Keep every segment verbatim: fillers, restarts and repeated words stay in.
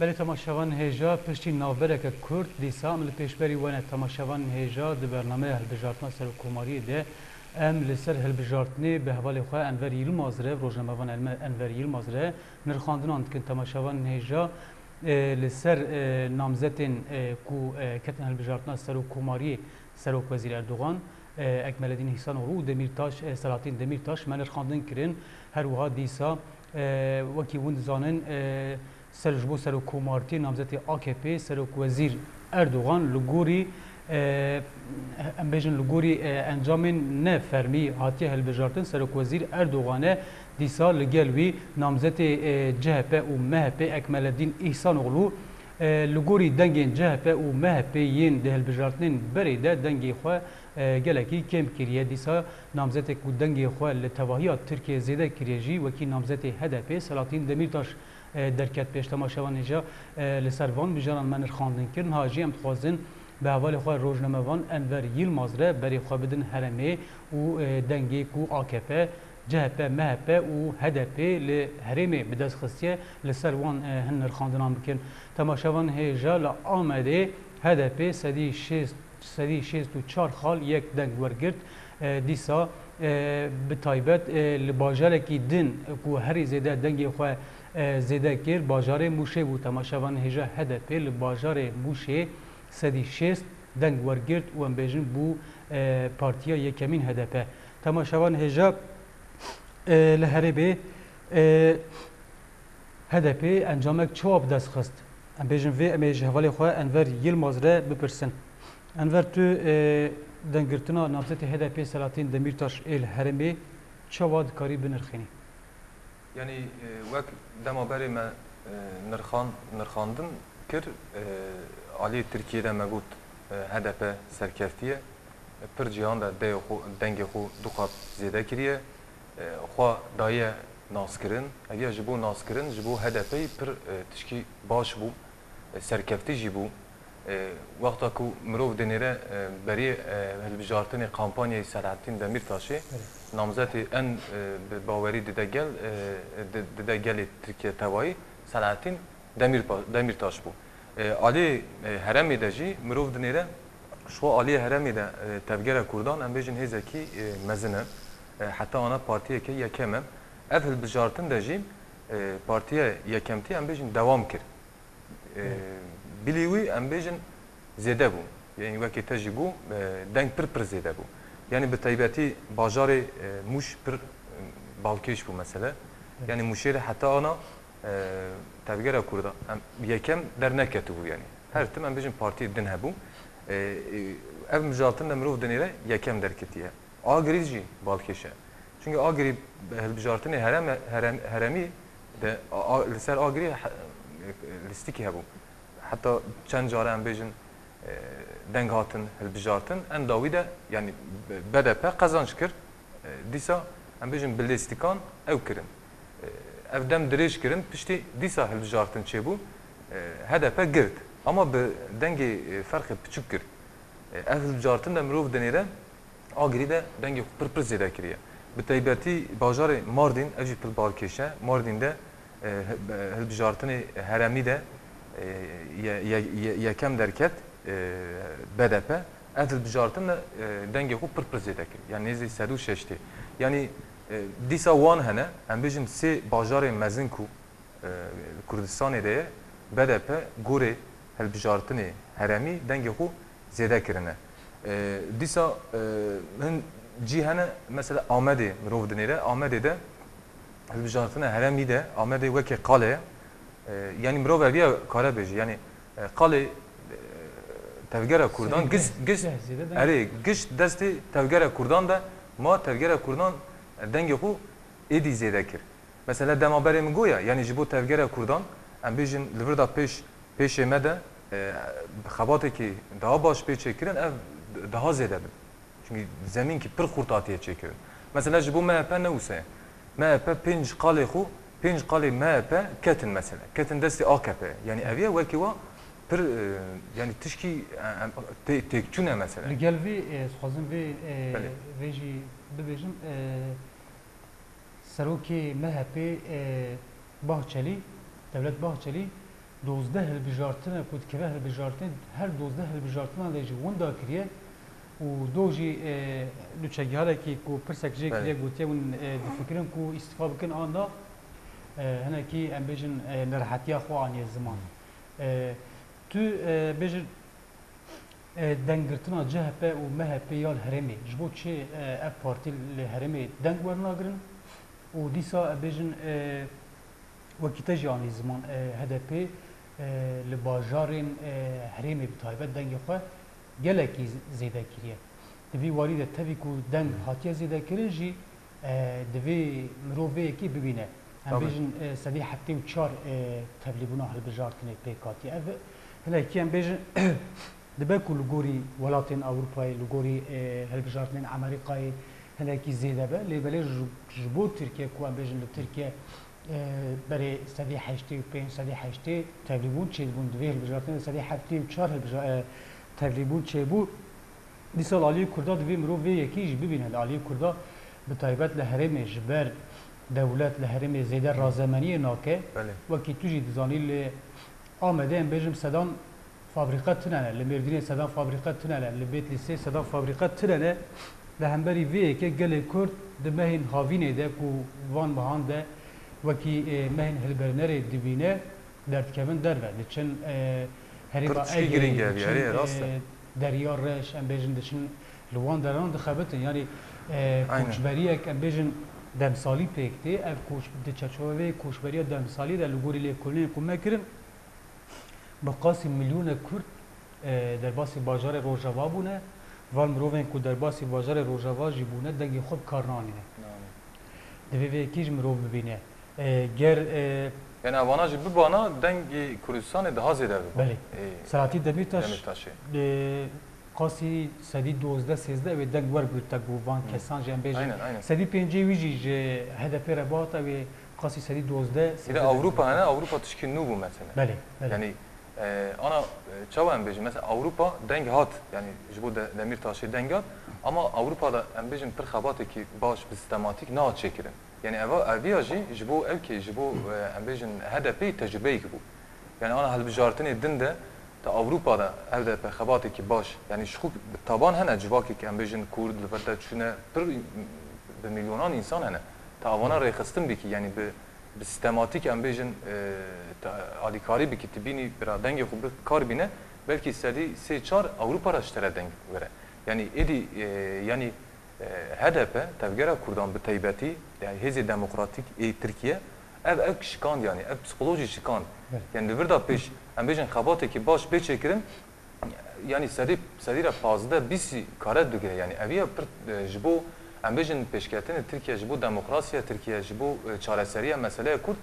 Belê temaşevan hêja, piştî navbereke kurt dîsa em li pêşberî we ne. Temaşevan hêja, di bernameya hilbijartina serokkomariyê de em li ser hilbijartinê bi hevalê xwe Enver Yilmaz re, rojnamevan Elme-, Enver Yilmaz re nirxandinan dikin. Temaşevan hêja, e, li ser, e, namzetên, e, ku, e, ketin hilbijartina serokkomariyê, Serokwezîr Erdogan, e, Ekmeledîn Îhsanoğlu û Demîrtaş, e, Selahattin Demîrtaş me nirxandin kirin. Her wiha dîsa, e, wekî hûn dizanin, e, ser ji bo serokkomartiyê namzetê A K P Serokwezîr Erdogan li gorî, e, em bêjin li gorî, e, encamên ne fermî hatiye hilbijartin. Serokwezîr Erdogan e dîsa li gel wî namzetê, e, C H P û M H P Ekmeledîn Îhsanoğlu, e, li gorî dengên C H P û M H P yên di hilbijartinên berê de dengê xwe, e, gelekî kêm kiriye. Dîsa namzetê ku dengê xwe li tevahiya Tirkiyê zêde kiriye jî wekî namzetê H D P Selahattin Demîrtaş, e, derket pêş. Temaşevan hêja, e, li ser van mijaran me nirxandin kirin. Ha jî em dixwazin bi hevalê xwe rojnamevan Enver Yilmaz re berê xwe bidin herêmê û, e, dengê ku A K P, C H P, M H P û H D P li herêmê bi dest xistiye, li ser wan, e, hin nirxandinan bikin. Temaşevan hêja, li Amedê H D P sedî şêst, sedî şêst û çar xal yek deng wergirt. E, dîsa, e, bi taybet, e, li bajarekî din ku herî zêde dengê xwe, e, zêde kir, bajarê Mûşê bû. Temaşevan hêja, H D P li bajarê Mûşê sedî şêst deng wergirt û em bêjin bû, e, partiya yekemîn H D P. Temaşevan hêja, e, li herêmê, e, H D P encamek çawa bi dest xist? Em bêjin vê em ê ji hevalê xwe Enver Yilmaz re bipirsin. Enver, tu, e, denggirtina namzetê H D P Selahattin Demîrtaş ê li herêmê çawa dikarî binirxînî? Yanî, e, wek dema berê me, e, nirxan-, nirxandin kir, e, aliyê Tirkiyê de me got, e, H D P serkeftiye, e, pir cihan de deyê xwe, dengê xwe du qat zêde kiriye, e, xwe daye naskirin. Egiya ji bo naskirin, ji bo H D P'yî pir, e, tişkî baş bû, e, serkeftî jî bû. E, wexta ku mirov dinêre, e, beriyê, e, hilbijartinê kampanyayê Selahattin Demirtaşê, Belê. namzetê en, e, bi bawerî dide gel, e, di-, dide gelê Tirkiye tevayî Selahattin Demirpa-, Demirtaş bû. E, alî, e, heremê de jî mirov dinêre, ji xwe aliyê heremê de, e, tevgera Kurdan, em bêjin hêzekî, e, mezin e. E, heta ana partiyeke yekem e. Ev hilbijartin de jî, e, partiya yekemtî, em bêjin, dewam kir. E, Evet. bilî wî, em bêjin, zêde bû. Yanî wekî te jî got, e, deng pir pir zêde bû. Yanî bi taybetî bajarê, e, Mûş pir, e, balkêş bû mesele. Evet. Yanî Mûşê re heta ana, e, tevgera Kurda, em, yekem derneketibû yanî. Her tim, em bêjin, partiyê din hebû. E, e, ev mijartin de mirov dinêre yekem derketiye. Agirî jî balkêş e. Çunke Agirî hilbijartinê herem-, herem-, heremî de, a, a, li ser Agirî he-, lîstikî hebû. Heta çend care, em bêjin, e, deng hatin hilbijartin. En dawî de, yanî B D P qezanc kir. E, dîsa, em bêjin, bi lîstikan ew kirin. E, ev dem dirêj kirin, piştî dîsa hilbijartin çêbû. E, H D P girt. Ama bi dengê, e, ferqê piçûk girt. E, ev hilbijartin de mirov dinêre, Agirî de dengê xwe pir pir zêde kiriye. Bi taybetî bajarê Mardîn, ev jî pir balkêş e. Mardîn de, e, hi-, e, hilbijartinê heremî de, e, ye-, ye-, ye-, yekem derket, e, B D P. Ev hilbijartin de, e, dengê xwe pir pir zêde kir. Yanî nêzî sed û şeş tê. Yanî, e, dîsa wan hene, em bêjin sê bajarê mezin ku e, li Kurdistanê de ye, B D P gorê hilbijartinê heremî dengê xwe zêde kirine. E, dîsa, e, hin cî hene, mesela Amedê mirov dinêre, Amedê de hilbijartina heremî de, Amedê weke qale ye. E, yanî mirov eviya kare bêje, yanî, e, qalê, e, tevgera Kurdan, Serî gişt, geh, gişt, geh zêde dengê erê, xwe. gişt destê tevgera Kurdan de ma tevgera Kurdan, e, dengê xwe êdî zêde kir. Mesela dema berê min goya, yanî ji bo tevgera Kurdan, em bêjin li vir de pêş, pêşê me de, e, xebatekî daha baş pê çêkirin, ev daha zêde bin. Çünkü zemînkî pir xurt hatiye çêkirin. Mesela ji bo M H P ne wisa ye. M H P pênc qalê xwe, pênc qalê M H P ketin mesela. Ketin destê A K P. Yanî ev ye wekî wa pir, e, yanî tişkî, e, em, tê-, têkçûn e mesela. Li gel vê, e, ez dixwazim vê, e, Belê. vê jî bibêjim, e, Serokê M H P, e, Bahçelî, Devlet Bahçelî, Dozdeh hilbijartine ku dikeve hilbijartinê, her dozdeh hilbijartinan de jî winda kiriye û do jî, e, nûçegiharekî ku pirsek jê Belê. kiriye gotiye hûn, e, difikirin ku îstifa bikin an na, e, hinekî em bêjin, e, nerehetiya xwe aniye ziman. E, tu, e, bêjin, e, denggirtina C H P û M H P ya li herêmê ji bo çi, e, ev partî li herêmê deng wernagirin û dîsa em bêjin, e, wekî te jî anî ziman, e, H D P, e, li bajarên, e, herêmê bi taybet dengê xwe gelekî z-, zêde kiriye. Di vî warî de tevî ku deng hatiye zêdekirin jî, e, divê mirov vê yekê bibîne. Em Tabii. bêjin, e, sedî heftê û çar, e, tevlîbûna hilbijartinê pêk hatiye. Ev hinekî em bêjin dibe ku li gorî welatên Ewropayê, li gorî, e, hilbijartinên Amerîkayê hinekî zêde be. Lê belê ji, ji bo Tirkiye ku em bêjin li Tirkiye, e, berê sedî heştê û pênc, sedî heştê tevlîbûn çêdibûn. Di vê hilbijartinê de sedî heftê û çar hilbija-, e, tevlîbûn çêbû. Dîsa li aliyê Kurda divê mirov vê yekê jî bibîne. Li aliyê Kurda bi taybet li herêmê ji ber dewlet li herêmê zêde razemeniyê nake. Belê. Wekî tu jî dizanî li Amedê em bêjim sedan fabrîqe tune ne, li Mêrdînê sedan fabrîqe tune ne, li Bêtlîsê sedan fabrîqe tune ne. Li hemberî vê yekê gelê Kurd di mehên havînê de ku van mehan de wekî, e, mehên hilberînerê dibîne, derdikevin derve. Diçin, e, herêma Pir tişkî Egeyê, girîng e, diçin, erê, rast e. e, Derya Reş, em bêjin diçin li wan deran dixebitin. Yanî, e, Aynen. koçberiyek, em bêjin demsalî pêk tê. Ev koç-, di çerçeveyê koçberiya demsalî de li gorî lêkolînên ku me kirin, bi qasî milyonê Kurd, e, derbasî bajarê Rojava bûne. Van mirovên ku derbasî bajarê Rojava jî bûne, dengê xwe bi kar nanîne. Nanî. Divê vê yekê jî mirov bibîne. E, ger, e, Yani evana jî bibana dengê Kurdistanê daha zêde biba. Belê. Ê, Selahattin Demirtaş, Demirtaşê. e, qasî sedî dozdeh sêzdeh wê deng wergirte ku van Hı. kesan jî em bêjin. Aynen, aynen. Sedî pêncî wî jî ji H D P re bihata wê qasî sedî dozdeh sêzdeh. Ewropa hene, Ewropa tişkî nû bû mesela. Belê, belê. Yani, e, ana, e, çawa em bêjin? Mesela Ewropa deng hat, yani ji bo de, Demirtaşê deng hat. Ama Ewropa da em bêjin pir xebatekî baş, bi sistematîk nehat çêkirin. Yani eva, eviya jî ji bo ewkê, ji bo, e, em bêjin H D P tecrubeyek bû. Yani ana hilbijartinê din de, ta Ewropa de H D P xebatekî baş, yani ji xwe taban hene, civakek em bêjin Kurd li vir de çûne, pir bi milyonan însan hene. Ta avana rêxistin bikî, yani bi, bi sistematîk em bêjin, e, ta alîkarî bikî, tu bînî bira dengê xwe bi kar bîne, belkî sedî sê çar Ewropa re ji te re deng were. Yani êdî, e, yani E, H D P, Tevgera Kurdan bi taybetî, yani Hêzê Demokratîk ê Tirkiye, ev, ev şikand, yani ev psikolojî şikand. Evet. Yani li vir de pêş, em bêjin xebatekî baş bê çêkirin, yani sedî, sedî re pazdeh bîst kare digire. Yani eviya pir, e, ji bo, em bêjin pêşketinê Tirkiye, ji bo demokrasiya Tirkiye, ji bo, e, çareseriya meseleya Kurd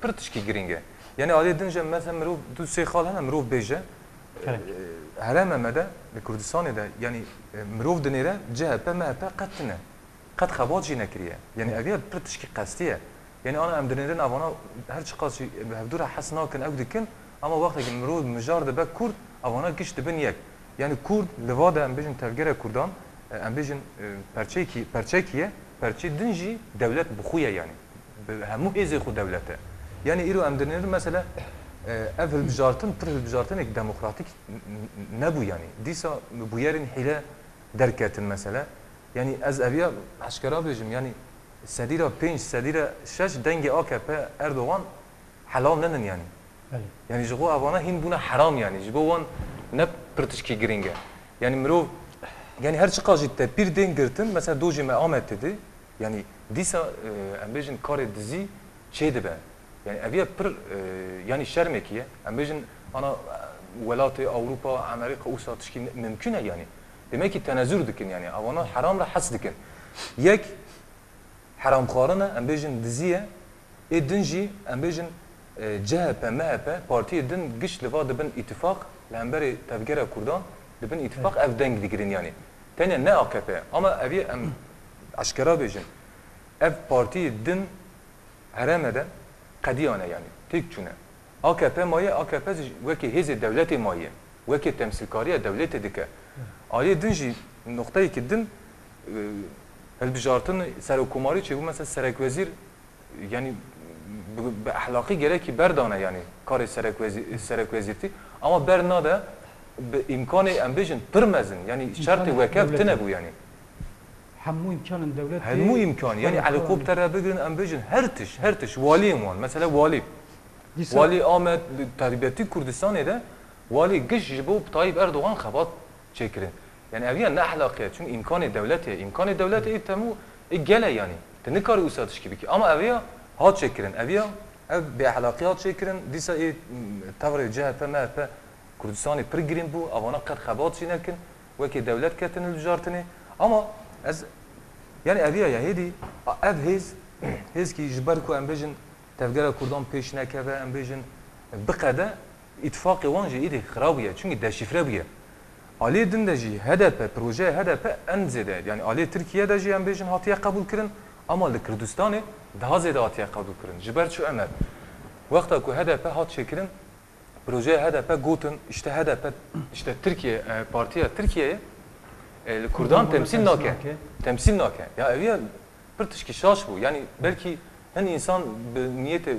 pir tişkî girîng e. Yani alê din jî mesela mirov du sê xal hene, mirov bêje, Kerem. E, herêma me de, li Kurdistanê de, yani, e, mirov dinêre C H P, M H P qet tune. Qet xebat jî nekiriye. Yani, ev ya pir tişkî qestî ye. Yani, ana em dinêrin, evana her çiqas jî bi hevdû re hes nakin, ew dikin, ama wextekî mirov mijar dibe Kurd, evana giş dibin yek. Yani, Kurd, li va de em bêjin tevgera Kurdan, e, em bêjin, e, perçeyekî, perçekî ye, perçê din jî dewlet bi xwe ye, yani. Bi hemû hêzê xwe dewlet e. Yani îro em dinêrin mesela, e, ev hilbijartin pir hilbijartinek demokratîk n-, n-, nebû yani. Dîsa bûyerên hîle derketin mesela. Yani ez eviya eşkera bêjim yani sedîra pênc, sedîra şeş dengê A K P Erdogan helal nenin yani. Belê. Yani ji xwe evana hîn bûne heram yani. Ji bo wan ne pir tişkî girîng e. Yani mirov, yani her çiqas jî tepîr tên girtin, mesela dojê me Amedê de, yani dîsa, e, em bêjin karê dizî çê dibe. Yani ev ya pir, e, yani şermekî ye. Em bêjin ana, e, welatê Ewropa, Amerîka, usa tişkî ne-, mimkun e yani. Demek ki tenezur dikin yani. Evana heram re hes dikin. Yek, heramxwarin e, em bêjin dizî ye. Ê din jî, em bêjin, e, C H P, M H P, partiyê din giş li va dibin îtifaq, li hemberê tevgera Kurdan dibin îtifaq, ev deng digirin yanî. Tenya ne A K P, ama ev yê em eşkera bêjin. Ev partiyê din herême de qediyane yanî, têk çûne. A K P maye, A K P jî wekî hêzê dewletê maye, wekî temsîlkariya dewletê dike. Aliyê din jî noqteyekî din, e, hilbijartin serokkomarî çêbû, mesela serekwezîr, yanî bi, bi ehlaqî gerekî berdane, yanî karê serekwezî-, serekwezîrtî, ama bernade bi îmkanê, em bêjin, pir mezin, yanî şertê weke tine bû, yanî. Hemû îmkanên dewletê. Hemû îmkan, yanî helikoptere bigirin, em bêjin, her tişt, her tişt, waliyên wan, mesela walî. Dîsa walî Amed, li taybetî Kurdistanê de, walî giş ji bo Tayyip Erdogan xebat çêkirin. Yanî ev ya ne ehlaqiye, çunku îmkanê dewletê ye. Îmkanê dewletê ê temû ê gele yanî. Tu nikarî wisa tişkî bikî. Ama ev ya hat çêkirin. Ev ya, ev bêehlaqî hat çêkirin. Dîsa ê, m, tevrê C H P, M H P Kurdistanê pir girîn bû. Evana qet xebat jî nekin. Wekî dewlet ketin hilbijartinê. Ama ez, yanî ev ya, ya hêdî, a, ev hêz, hêzkî ji ber ku em bêjin tevgera Kurdan pêş nekeve, em bêjin biqede, îtifaqê wan jî êdî xira bûye, çunke deşîfre bûye. Aliyê din de jî H D P, projeya H D P en zêde, yanî aliyê Tirkiye de jî em bêjin hatiye qebûlkirin, ama li Kurdistanê daha zêde hatiye qebûlkirin. Ji ber çi, Emer? Wexta ku H D P hat çêkirin, projeya H D P gotin, işte H D P, işte Tirkiye, e, partiya Tirkiyeyê, e, li Kurdan temsîl nake. Temsîl nake. Ya ev ya pir tişkî şaş bû. Yanî belkî hin însan bi niyetê, e,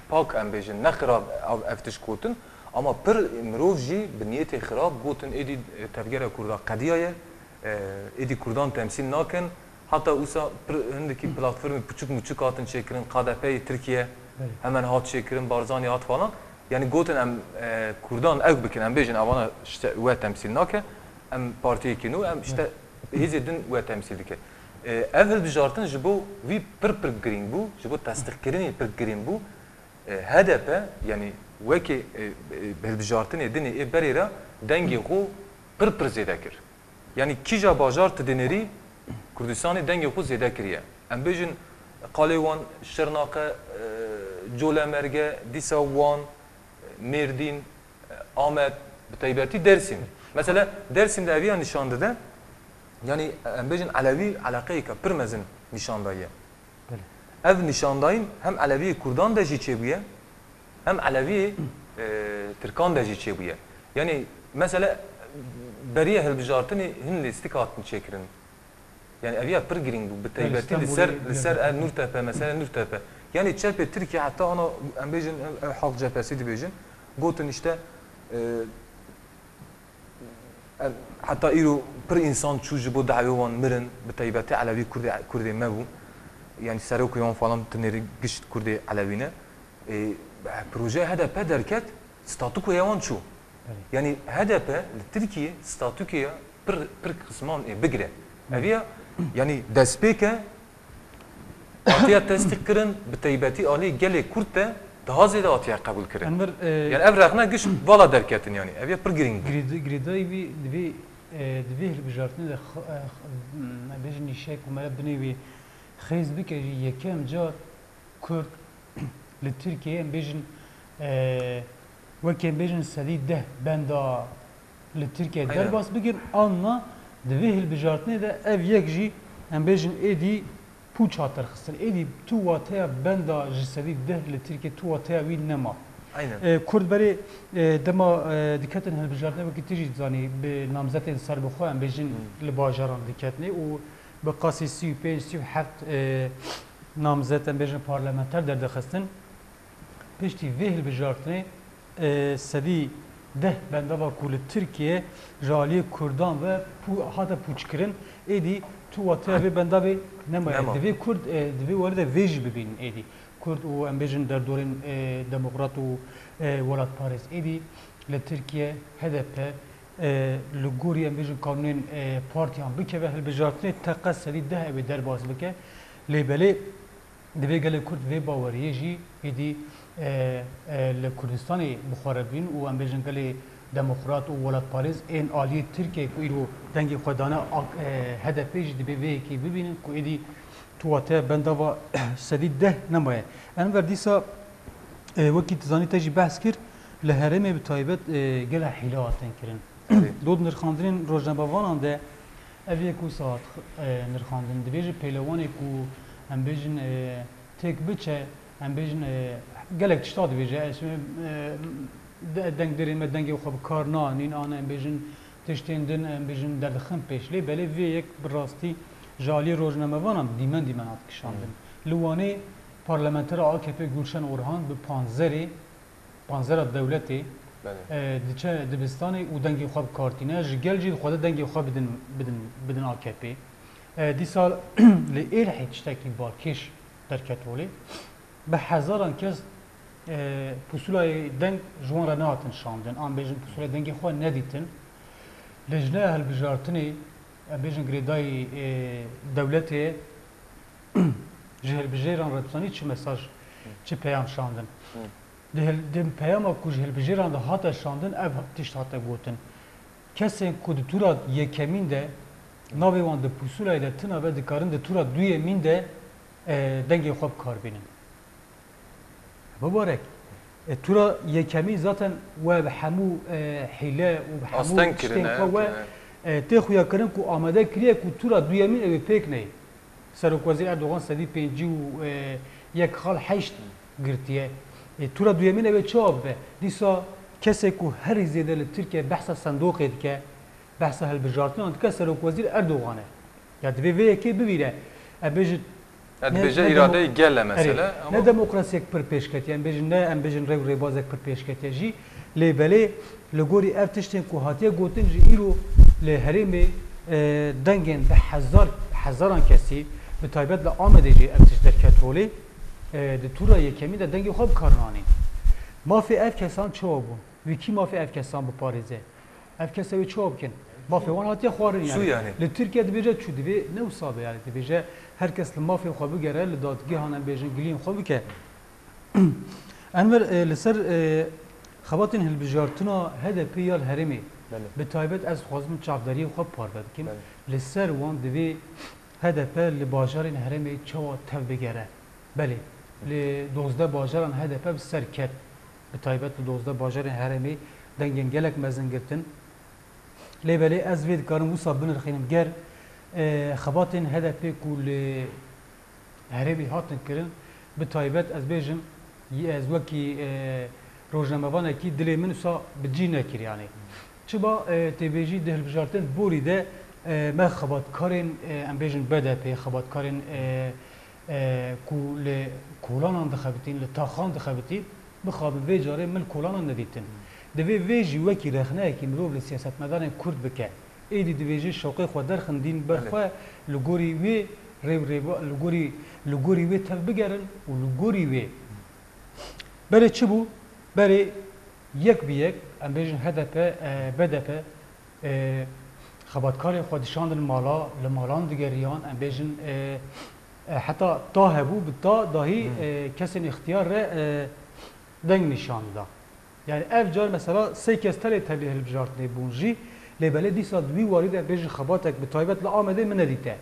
pak, em bêjin, ne xirab ev, ev tişt gotin, ama pir mirov jî bi niyetê xirab gotin, êdî, e, tevgera Kurda qediyaye, e, êdî Kurdan temsîl nakin. Heta wisa pir, hindekî platformê piçûk miçûk hatin çêkirin, K D P'yê Tirkiye hemen hat çêkirin, Barzanî hat falan. Yanî gotin em, e, Kurdan ew bikin, em bêjin evana işte we temsîl nake, em partiyekî nû, em işte hêzê din we temsîl dike. E, ev hilbijartin ji bo wî pir pir girîng bû, ji bo tesdîqkirinê pir girîng bû. E, H D P, yanî wekî, e, e, hilbijartinê dinê ê berê re dengê xwe pir pir zêde kir. Yanî kîja bajar tu dinêrî Kurdistanê dengê xwe zêde kiriye. Em bêjin qalê wan Şirnaqe, e, Colemêrge, dîsa Wan, Mêrdîn, Amed, bi taybetî Dêrsim. Mesela Dêrsim de eviya nîşan dide, yanî em bêjin elewî eleqeyeke pir mezin nîşan daye. Belê. Ev nîşandayîn hem elewiyê Kurdan de jî çêbûye, hem elewiyê, e, Tirkan de jî çêbûye. Yanî mesela beriya hilbijartinê hin lîstik hatin çêkirin. Yanî ev ya pir girîng bû, bi taybetî li ser, li ser ev Nurtepe, mesela Nurtepe. Yanî çepê Tirkiye heta ana em bêjin ev, ev Halk Cephesi dibêjin. Gotin işte, e, ev, heta îro pir însan çû ji bo dawê wan mirin, bi taybetî elewî Kurdê, Kurdê me bû. Yanî serokê wan falan tinêrî gişt Kurdê elewî ne. E, projeya H D P derket, statûkoya wan çû. Belê. Yanî H D P li Tirkiye statûkoya pir, pir qisman ê bigire. Belê. Ev ya, yanî destpêk e, hatiye tesdîq kirin, bi taybetî alî gelê Kurd de daha zêde hatiye qebûl kirin. Enver, e, yanî ev rexne giş vala derketin yanî. Ev ya pir girîng bû. Girêd-, girêdayî wî divê, e, divê hilbijartinê de x-, e, x-, m, bêjin nîşe ku me re binê wê xêz bike jî yekem car Kurd li Tirkiyeyê, em bêjin, e, wekî em bêjin sedî deh benda li Tirkiyeyê derbas bikin, anna di vê hilbijartinê de ev yek jî, em bêjin, êdî pûç hat derxistin. Êdî tu wateya benda ji sedî deh li Tirkiyeyê, tu wateya wî nema. Aynen. E, Kurd berê, e, dema, e, diketin hilbijartinê, wekî tu jî dizanî, bi namzetên serbixwe, em bêjin, li bajaran diketinê û bi qasî sî û pênc, sî û heft, e, namzet, em bêjin, parlamenter derdixistin. Piştî vê hilbijartinê, e, sedî deh bendava ku li Tirkiye ji aliyê Kurdan ve pû-, hate pûçkirin, êdî tu wateya vê bendavê nemaye. Nema. Divê Kurd, e, di vê warê de vê jî bibînin êdî. Kurd û, em bêjin, derdorên, e, demokrat û, e, welatparêz êdî li Tirkiye H D P, e, li gorî, em bêjin, kanûnên, e, partiyan bikeve hilbijartinê, teqe sedî deh ew ê derbas bike. Lê belê divê gelê Kurd vê baweriyê jî êdî, e, e, li Kurdistanê bi xwe re bîn û, em bêjin, gelê demokrat û welatparêz ên aliyê Tirkiyeyê ku îro dengê xwe dane, ak-, e, H D P jî divê vê yekê bibînin ku êdî tu wateya bendava sedî deh nemaye. Enver, dîsa, e, wekî tu zanî, te jî behs kir, li herêmê bi taybet, e, gelek hîle hatin kirin. Erê. Dot nirxandinên rojnamevanan de ev yek wisa hat, e, nirxandin. Dibêje pêlewanê ku, em bêjin, e, têk biçe, em bêjin, e, gelek tişta dibêje. Ez, e, de-, dengdêrên me dengê xwe bi kar nanîn, an, em bêjin, tiştên din, em bêjin, derdixin pêş. Lê belê vê yek bi rastî ji aliyê rojnamevanan dîmen dîmen hat kişandin. Hmm. Li Wanê Parlamentera A K P Gulşen Orhan bi panzerê, panzera dewletê, Belê. e, diçe dibistanê û dengê xwe bi kar tîne. Ji gel jî dixwaze dengê xwe bidin, bidin, bidin A K P. E, dîsa li Êlihê tiştekî balkêş derket holê. Bi hezaran kes, e, pusulayê deng ji wan re nehatin şandin. An bêjin pusulayê dengê xwe nedîtin. Lijneya hilbijartinê, em bêjin girêdayî, e, dewletê ji hilbijêran re dizanî çi mesaj, çi peyam şandin. Di hil-, di peyama ku ji hilbijêran de hate şandin, ev tişt hate gotin. Kesên ku di tura yekemîn de navê wan di pusulayê de tune be, dikarin di tura duyemîn de, e, dengê xwe bi kar bînin. Bibarek. E, tura yekemîn zaten we bi hemû, e, hîle û bi hemû Asteng tiştên kirine, xwe we, evet. e, tê xuya kirin ku amade kiriye ku tura duyemîn ew ê pêk neyê. Serokwezîr Erdogan sedî pêncî û yek xal heşt girtiye. E, tura duyemîn ew ê çawa bibe? Dîsa kesê ku herî zêde li Tirkiye behsa sendoqê dike, behsa hilbijartinan dike, Serokwezîr Erdogan e. Ya divê vê yekê bibîre. Em bêjin, Ya ne, dibêje ne îradeyê demo-, gel e erê, mesele. Ama ne demokrasiyek pir pêşketiye, em bêjin ne, em bêjin rêw rêbazek pir pêşketiye jî. Lê belê li gorî ev tiştên ku hatiye gotin jî îro li herêmê, e, dengên bi hezar, hezaran kesî, bi taybet li Amedê jî ev tişt derket holê, e, di tura yekemîn de dengê xwe bi kar nanîn. Mafê ev kesan çawa bûn? Wî kî mafê ev kesan biparêze? Ev kes ew ê çawa bikin? Mafê wan hatiye xwarin yani. Çû yani. Li Tirkiye dibêje çû, divê ne wisa be yani. Dibêje her kes li mafê xwe bigere, li dadgehan em bêjin giliyên xwe bike. Enver, e, li ser, e, xebatên hilbijartina H D P ya li herêmê, Belê. Bi taybet ez dixwazim çavdariyê xwe parve bikim. Belê. Li ser wan divê H D P li bajarên herêmê çawa tev bigere? Belê, li dozdeh bajaran H D P bi ser ket. Bi taybet li dozdeh bajarên herêmê dengên gelek mezin girtin. Lê belê ez vê dikarim wisa binirxînim, ger, e, xebatên H D P ku li herêmê hatin kirin, bi taybet ez bêjim, ez wekî, e, rojnamevanekî dilê min wisa bi cî nekir yani. Çima, e, tê bêjî di hilbijartin borî de, e, me xebatkarên, e, em bêjin B D P, xebatkarên, e, e, ku li kolanan dixebitîn, li taxan dixebitîn, mixabin vê carê min kolanan nedîtin. Divê vê jî wekî rexneyekî mirov li siyasetmedarên Kurd bike. Êdî divê jî şewqê xwe derxin dîn ber Belê. Xwe, li gorî wê rêw rêba, li gorî, li gorî wê tev bigerin û li gorî wê. Berê çi bû? Berê yek bi yek, em bêjin H D P, e, B D P, e, xebatkarên xwe dişandin mala, li malan digeriyan, em bêjin, e, e, heta ta hebû, bi ta dahî, Hmm. e, kesên îxtiyar re, e, deng nîşan dida. Yani ev car mesela sê kes tenê tevlî hilbijartinê bûn jî, lê belê dîsa di wî warî de em bêjin xebatek bi taybet li Amedê min nedîte.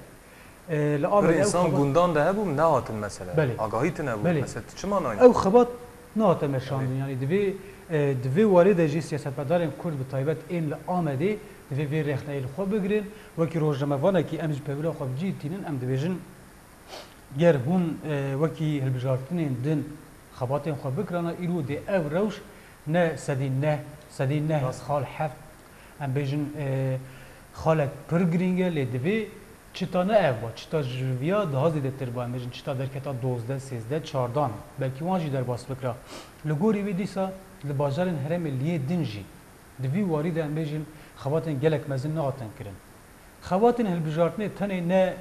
E, li Bir Amedê ew insan xebat- gundan de hebû, nehatin mesela. Belê. Agahî tine bû. Belê. Mesela tu çima nayî? Ew xebat nehate meşandin. Yani divê, e, di vê warê de jî siyasetmedarên Kurd bi taybet ên li Amedê divê vê rexneyê li xwe bigirin. Wekî rojnamevanekî em ji pevila xwe bi cî tînin, em dibêjin ger hûn, e, wekî hilbijartinên din xebatên xwe bikirana, îro dê ev rewş ne sedî neh, sedî neh Rast. Xal heft, em bêjin, e, xalek pir girîng e, lê divê çita ne ev ba, çita ji viya daha zêdetir ba, em bêjin çita derketa dozdeh, sêzdeh, çardan, belkî wan jî derbas bikira. Li gorî wê dîsa li bajarên herêmê liyê din jî di vî warî de em bêjin xebatên gelek mezin nehatin kirin. Xebatên hilbijartinê tenê ne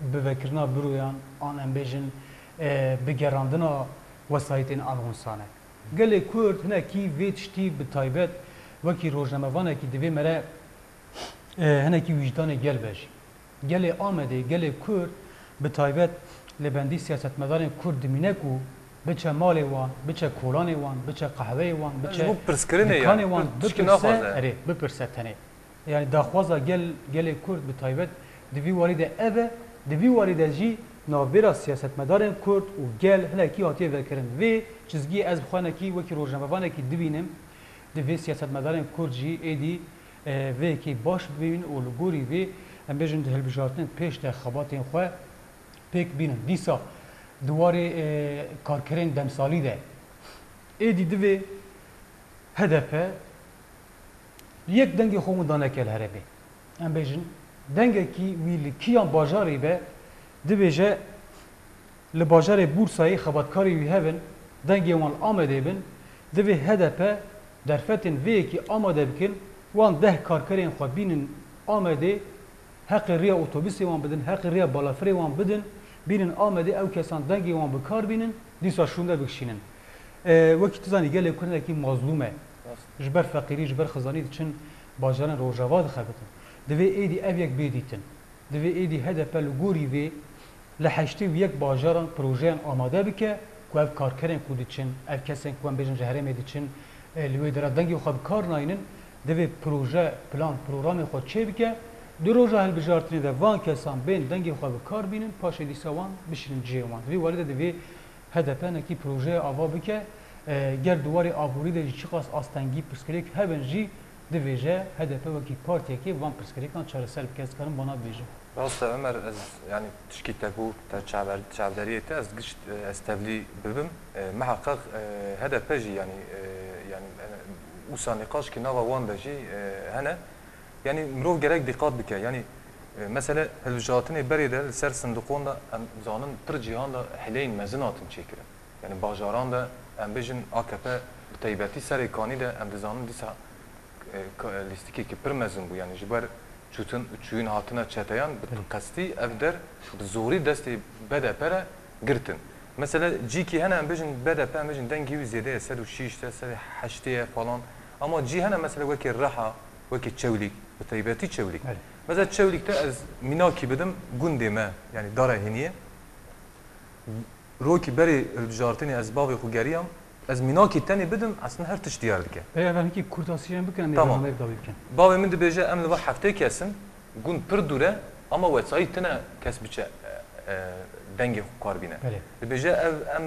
bi vekirina büroyan an em bêjin, e, bi gerandina wesayîtên an winsan e. Gelê Kurd hinekî vê tiştî bi taybet wekî rojnamevanekî divê mere, e, hinekî wijdanê gel be jî. Gelê Amedê, gelê Kurd bi taybet li bendî siyasetmedarên Kurd dimîne ku biçe malê wan, biçe kolanê wan, biçe qehweyê wan, biçe Ji bo pirskirinê dikanê yani. wan Tişkî bipirse, naxwaze. Erê, bipirse tenê. Yani daxwaza gel, gelê Kurd bi taybet di vî warî de ev e, di vî warî de jî navbêra siyasetmedarên Kurd û gel hinekî hatiye vekirin. Vê çizgiyê ez bi xwe hinekî wekî rojnamevanekî dibînim, di vê siyasetmedarên Kurd jî êdî, e, vê yekê baş bibînin û li gorî vê em bêjin di hilbijartinên pêş de xebatên xwe pêk bînin. Dîsa di warê, e, karkerên demsalî de êdî divê H D P yek dengê xwe winda neke li herêmê. Em bêjin dengekî wî li kîjan bajarî be, dibêje Li bajarê Bûrsayê xebatkarê wî hebin, dengê wan li Amedê bin, divê H D P derfetên vê yekê amade bikin, wan deh karkerên xwe bînin Amedê, heqê riya otobusê wan bidin, heqê riya balafirê wan bidin, bînin Amedê, ew kesan dengê wan bi kar bînin, dîsa şûnde bikişînin. E, wekî tu zanî, gelê Kurd hinekî mazlûm e. Rast. Ji ber feqîrî, ji ber xizanî diçin bajarên Rojava dixebitin. Divê êdî ev yek bê dîtin. Divê êdî H D P li gorî vê li heştê û yek bajaran projeyan amade bike ku ev karkerên ku diçin, ev kesên ku em bêjin ji herêmê diçin, e, li wê dera dengê xwe bi kar naynin, divê proje, plan, programê xwe çêbike. Di roja hilbijartinê de van kesan bên dengê xwe bi kar bînin, paşê dîsa wan bişînin cihê wan. Di vî warî de divê H D P hinekî projeyê ava bike, e, ger di warê aborî de jî çiqas astengî pirsgirêk hebin jî, divêje H D P wekî partiyekê van pirsgirêkan çareser bike. Ez dikarim vana bibêjim. Rast e Ömer, ez, yani, tişkî te ku te çaver-, çavderiyê te, ez gişt, e, ez tevlî bibim. E, miheqeq, e, H D P jî, yani, e, yani, e, wisa nîqaşkî nava wan de jî, e, hene. Yani, mirov gerek dîqat bike. Yani, e, mesele hilbijartinê berê de li ser sindiqon de em zanin pir cîhan de hileyên mezin hatin çêkirin. Yani, bajaran de em bêjin A K P bi taybetî serê kanî de em dizanin dîsa, e, ka-, lîstikekî pir mezin bû. Yani, ji ber çûtin, çûyîn hatina çeteyan bi Belê. qestî ev der bi zorî destê B D P re girtin. Mesela cîkî hene em bêjin B D P, em bêjin dengê wî zêde ye, sed û şîş te, sed û heştê ye falan. Ama cî hene mesela wekî Riha, wekî Çewlîg, bi taybetî Çewlîg. Belê. Mesela Çewlîg te ez mînakî bidim, gundê me, yani Dara Hêniyê. Rokî berê hilbijartinê ez bavê xwe geriyam, ez mînakî tenê bidim, aslında her tişt diyar dike. Belê, ev hinekî kurtasî jî em bikin, em ê Tamam. bernameyek dawî bikin. Bavê min dibêje em li va heftê kes in, gund pir dûr e, ama wesayît tine kes biçe, e, e, dengê xwe kar bîne. Belê. Dibêje ev em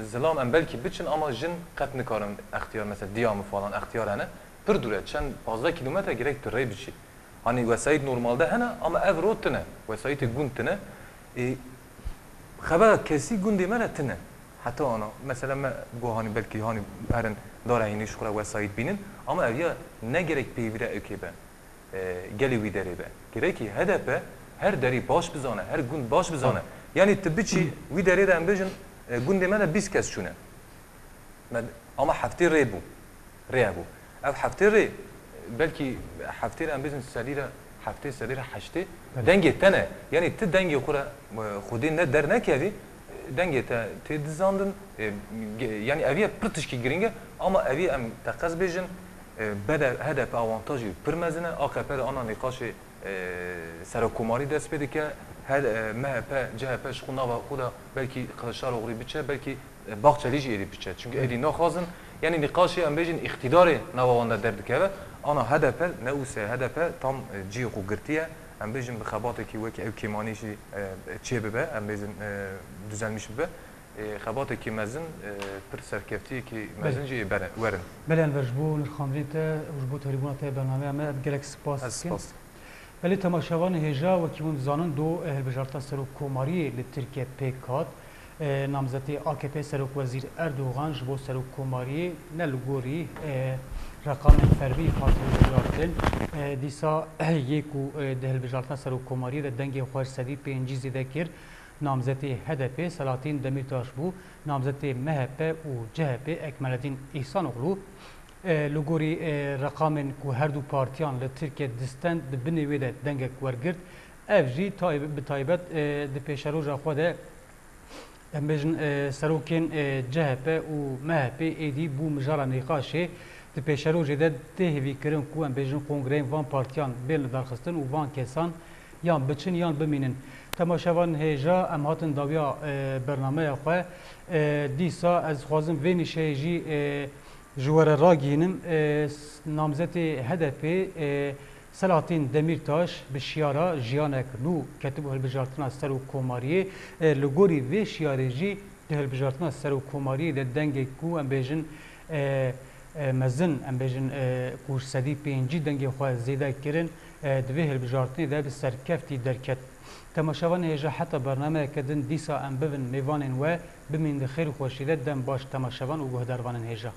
zilam em belkî biçin ama jin qet nikarin extiyar, mesela diya min falan extiyar hene. Pir dûr e, çend pazdeh kîlometre gerek tu rê biçî. Hani wesayît normalde hene ama ev ro tine. Wesayîtê gund tine. E, xebera kesî gundê me re tine. Heta ana, mesela me got hani belkî hani herin Dara Hênî ji xwe re wesayît bînin. Ama ev ya ne gerek pêvî re ewkê be. E, gelê wî derê be. Gerekî H D P her derî baş bizane, her gund baş bizane. Tamam. Yani tu biçî wî derê de em bêjin, e, gundê me de bîst kes çûne. Me, ama heftê rê bû. Rê hebû. Ev heftê rê, belkî heftê rê em bêjin sedî re, heftê sedî re heştê. Belê. Dengê te ne. Yani ti dengê xwe re, e, xwedê ne dernekevî, dengê te tê dizandin. E, ge-, yani eviye pir tişkî giring e, ama eviye em teqez bêjin, e, bede H D P awantajî pir mezin e, A K P de ana nîqaşê e, serokkomarî dest pê dike. Her, e, M H P, C H P ji xwe nava xwe de belkî Kiliçdaroglu biçe, belkî, e, Bahçelî jî êdî biçe. Çünkü êdî naxwazin, yani nîqaşê em bêjin îqtîdarê nava wan de derdikeve. Ana H D P, ne ûse H D P tam, e, cihê xwe girtiye. Em bêjin bi xebatekî wekî ew kêmanî jî, e, çê bibe, em bêjin, e, düzelmiş bibe. E, xebatekî mezin, e, pir serkeftiyekî mezin Belê. jî ê bere-, werin. Belê Enver, ji bo nirxandinê te û ji bo tevlîbûna te ya bernameya me, em gelek spas Ez dikin. spas dikim. Belê temaşevanê hêja, wekî hûn dizanin, do, e, hilbijartina serokkomariyê li Tirkiye pêk hat. E, namzetê A K P Serokwezîr Erdogan ji bo serokkomariyê ne li gorî, e, reqamên fermî hate hilbijartin. E, dîsa yê ku, e, di hilbijartina serokkomariyê de dengê xwe ji sedî pêncî zêde kir, namzetê H D P Selahattin Demirtaş bû, namzetê M H P û C H P Ekmeledîn Îhsanoglu. E, li gorî, e, reqamên ku her du partiyan li Tirkiye distend, di binê wê de dengek wergirt. Ev jî tay-, bi taybet, e, di pêşeroja xwe de, em bêjin, e, serokên, e, C H P û M H P êdî bû mijara nîqaşê. Di pêşerojê de tê hêvîkirin ku, em bêjin, kongreyên van partiyan bên lidarxistin û van kesan yan biçin yan bimînin. Temaşevan hêja, em hatin dawiya, e, bernameya xwe. E, dîsa ez dixwazim vê nîşeyê jî, e, ji we re ragihînim. E, s-, namzetê H D P, e, Selahattin Demirtaş bi şiyara Jiyanek Nû ketibû hilbijartina serokkomariyê. E, li gorî vê şiyarê jî di hilbijartina serokkomariyê de dengek ku em bêjin, e, e, mezin, em bêjin, e, ku ji sedî pêncî dengê xwe zêde kirin, e, di vê hilbijartinê de bi serkeftî derket. Temaşevanên hêja, heta bernameyeke din dîsa em bibin mêvanên we, bimînin di xêr û xweşî de, dem baş temaşevan û guhdarvanên hêja.